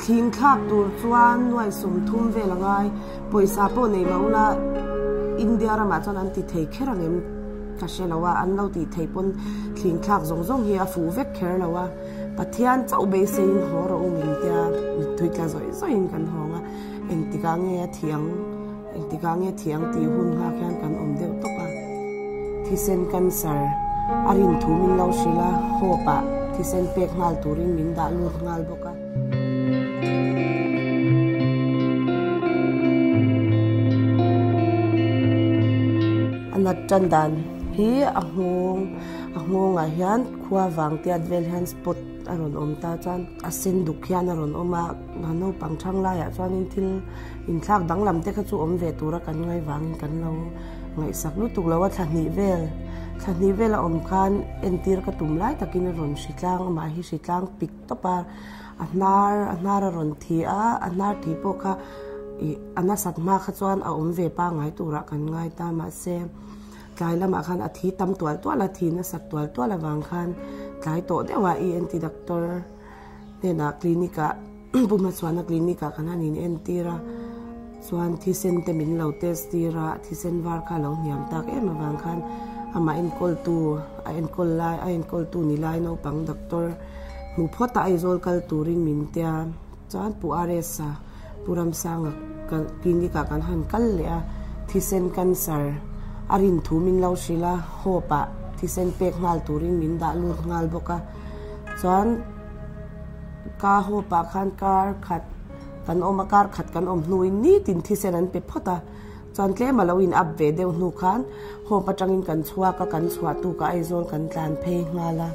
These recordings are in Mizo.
Thling thlak tur chuan nuai 30 vel a ngai. Pawisa pawh nei mah ula India ramah chuan an ti thei kher ang em ka hre lo a, an lo tih theih pawn thling thlak zawng zawng hi a fuh vek kher lo a. Pathian chauh beiseiin haw rawh u min tia mittui tla zawih zawihin kan hawng a, engtikah nge a thiang engtikah nge thiang tih hun nghak hian kan awm deuh tawp a. Thisen cancer a rin thu min lo hrilh a, hope ah thisen pek nghal turin min dah lut nghal bawk a. A nat tan dan hi a nghawng a nghawngah hian khua vang tiat vel hian spot a rawn awm ta chuan a sen duk hian a rawn awm a, naupang thang laiah chuanin thil inthlak danglam te kha chu awm ve tura kan ngaih vangin kan lo ngaihsak lutuk lo a, thla hnih vel thla hnih vel a awm khan entir ka tum lai takin a rawn hritlang amah hi hritlang pik tawp a, a hnar a hnar a rawn thi a, a hnar thi pawh kha ih a nasat hma kha chuan a awm ve pangngai turah kan ngai ta mahse tlai lamah khan a thi tam tual tual a, thi nasat tual tual avang khan tlai tawh deuh a ENT doctor hnenah clinic ah Pu Hmachhuana clinic ah khan han in entir a, chuan thisen te min lo test tir a, thisen var kha a lo hniam tak em avang khan amah enkawltu a enkawl lai a enkawltu ni lai naupang doctor hmu phawt a Aizawl kal turin min tia chuan Pu RS-a Pu Ramsanga clinic ah kan han kal leh a, thisen cancer a rin thu min lo hrilh a, hope ah thisen pek nghal turin min dah lut nghal bawk a, chuan. Ka hope ah khan kar khat kan awm a, kar khat kan awm hnuin nitin thisen an pe phawt a, chuan tlem a lo in up ve deuh hnu khan hope atangin kan chhuak a, kan chhuah tuk a Aizawl kan tlan phei nghal a,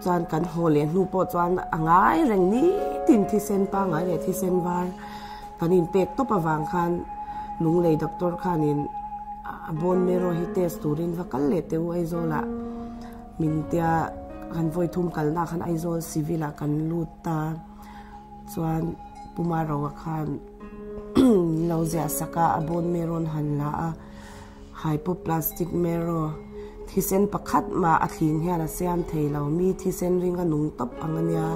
chuan kan haw leh hnu pawh chuan a ngai reng nitin thisen pangngai leh thisen var kan in pek tawp avang khan Lunglei doctor khanin a bone marrow hi test turin va kal leh teh u Aizawl ah. Min tia kan vawi thum kalna khan Aizawl civil ah kan lut ta chuan Puma Roa khan min lo ziah sak a, a bone marrow an han la a, hypoplastic marrow thisen pakhat mah a thling hian a siam thei lo, mi thisen ring a nung tawp ang a nia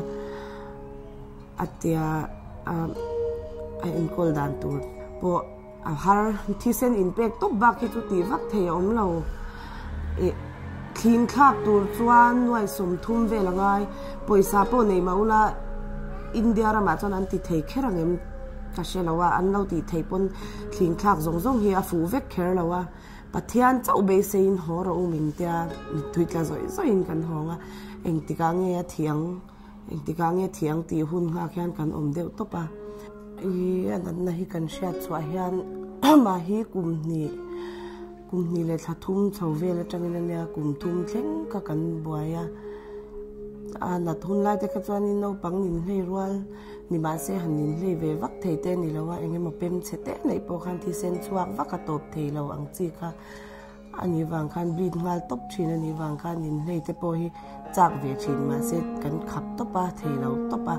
a tia a enkawl dan tur pawh A har thisen inpek tawp bak hi chu tih vak thei a awm lo. Ih thling thlak tur chuan nuai 30 vel a ngai. Pawisa pawh nei mah ula India ramah chuan an ti thei kher ang em ka hre lo a, an lo tih theih pawn thling thlak zawng zawng hi a fuh vek kher lo a. Pathian chauh beiseiin haw rawh u min tia mittui tla zawih zawihin kan hawng a, engtikah nge a thiang Engtikah nge thiang tih hun nghak hian kan awm deuh tawp a. I a natna hi kan hriat chhuah hian mah hi kum hnih, kum hnih leh thla thum chho vel atangin a nia kum thum thleng kha kan buai a. A nat hun lai te kha chuanin naupang nin hlei rual ni mahse han nin hlei ve vak thei te a ni lo a, eng emaw pem chhe te neih pawh khan thisen chhuak vak a tawp thei lo ang chi kha. A nih vang khan bleed nghal tawp thin a nih vang khan inhlei te pawh hi chak ve thin mahse kan khap tawp a, thei lo tawp a,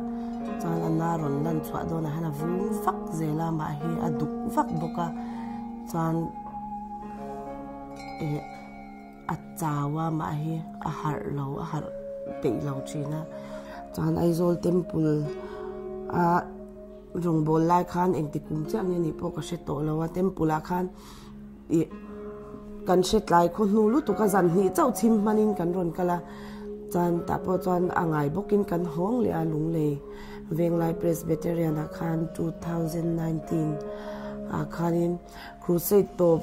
chuan a na rawn lan chhuah dawnah hian a vung vak zel a, mah hi a duk vak bawk a, chuan eh a chau a mah hi a harh lo a harh peih lo thin a, chuan Aizawl temple a rawngbâwl lai khan engti kum chiah nge nih pawh ka hre tawh lo a, temple ah khan. Ih, kan hre tlai khaw hnu lutuk a, zan hnih chauh chhim hmanin kan rawn kal a, chuan tah pawh chuan a ngai bawkin kan hawng leh a, Lunglei Venglai Presbyterian ah khan 2019 ah khanin Crusade tawp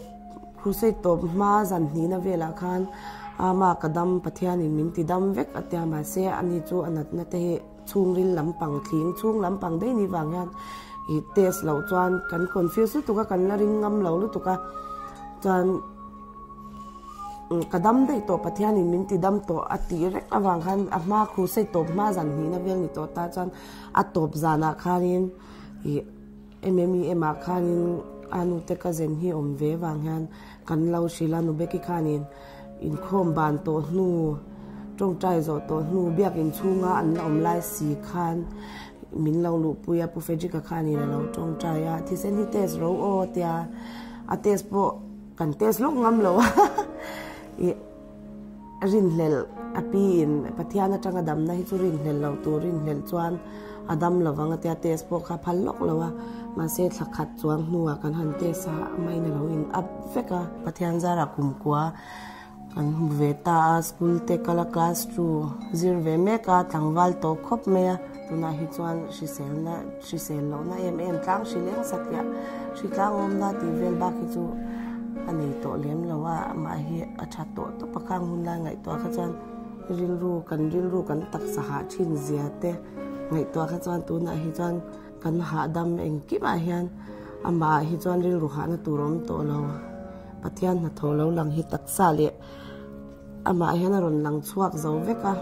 Crusade tawp hma zan hnihna velah khan ama ka dam Pathianin min ti dam vek a tia mahse ani chu a natna te hi chhungril lampang thling chhung lampang daih ni vang hian ih test loh chuan kan confuse lutuk a kan la ring ngam lo lutuk a chuan ka dam daih tawh Pathianin min ti dam tawh a tih reng avang khan a hma crusade tawp hma zan hnihna vel ni tawh ta chuan a tawp zanah khanin ih M_M_E_M ah khanin a nute ka zen hi awm ve vang hian kan lo hrilh a Nubeki khanin. Inkhawm ban tawh hnu, tawngtai zawh tawh hnu, biakin chhunga an la awm lai si khan min lo luhpui a, Pu Frederick-a khanin a lo tawngtai a, thisen hi test ro aw tia a test pawh kan test lawk ngam lo a, ih rinhlelh a piin Pathian atanga damna hi chu rinhlelh lo tur rinhlelh chuan A dam lovang a tia test pawh kha phal lawk lo a, mahse thla khat chuang hnuah kan han test a, amahin a lo in up vek a. Pathian zarah kumkua kan hmu ve ta a, school te kal a class two zir ve mek a, tlangval tawh khawp mai a. Tunah hi chuan hriselna hrisel lohna em em tlang hri leng satliah hri tlang awmna tih vel bak hi chu a nei tawh lem lo a, amah hi a tha tawh tawp a, khang hun lai ngaihtuah kha chuan rilru kan rilru kan taksa hah thin zia te ngaihtuah kha chuan tunah hi chuan kan hahdam engkimah hian amah hi chuan rilru hahna tur a awm tawh lo. Pathian hnathawh lo lang hi taksa leh amah hian a rawn lang chhuak zo vek a.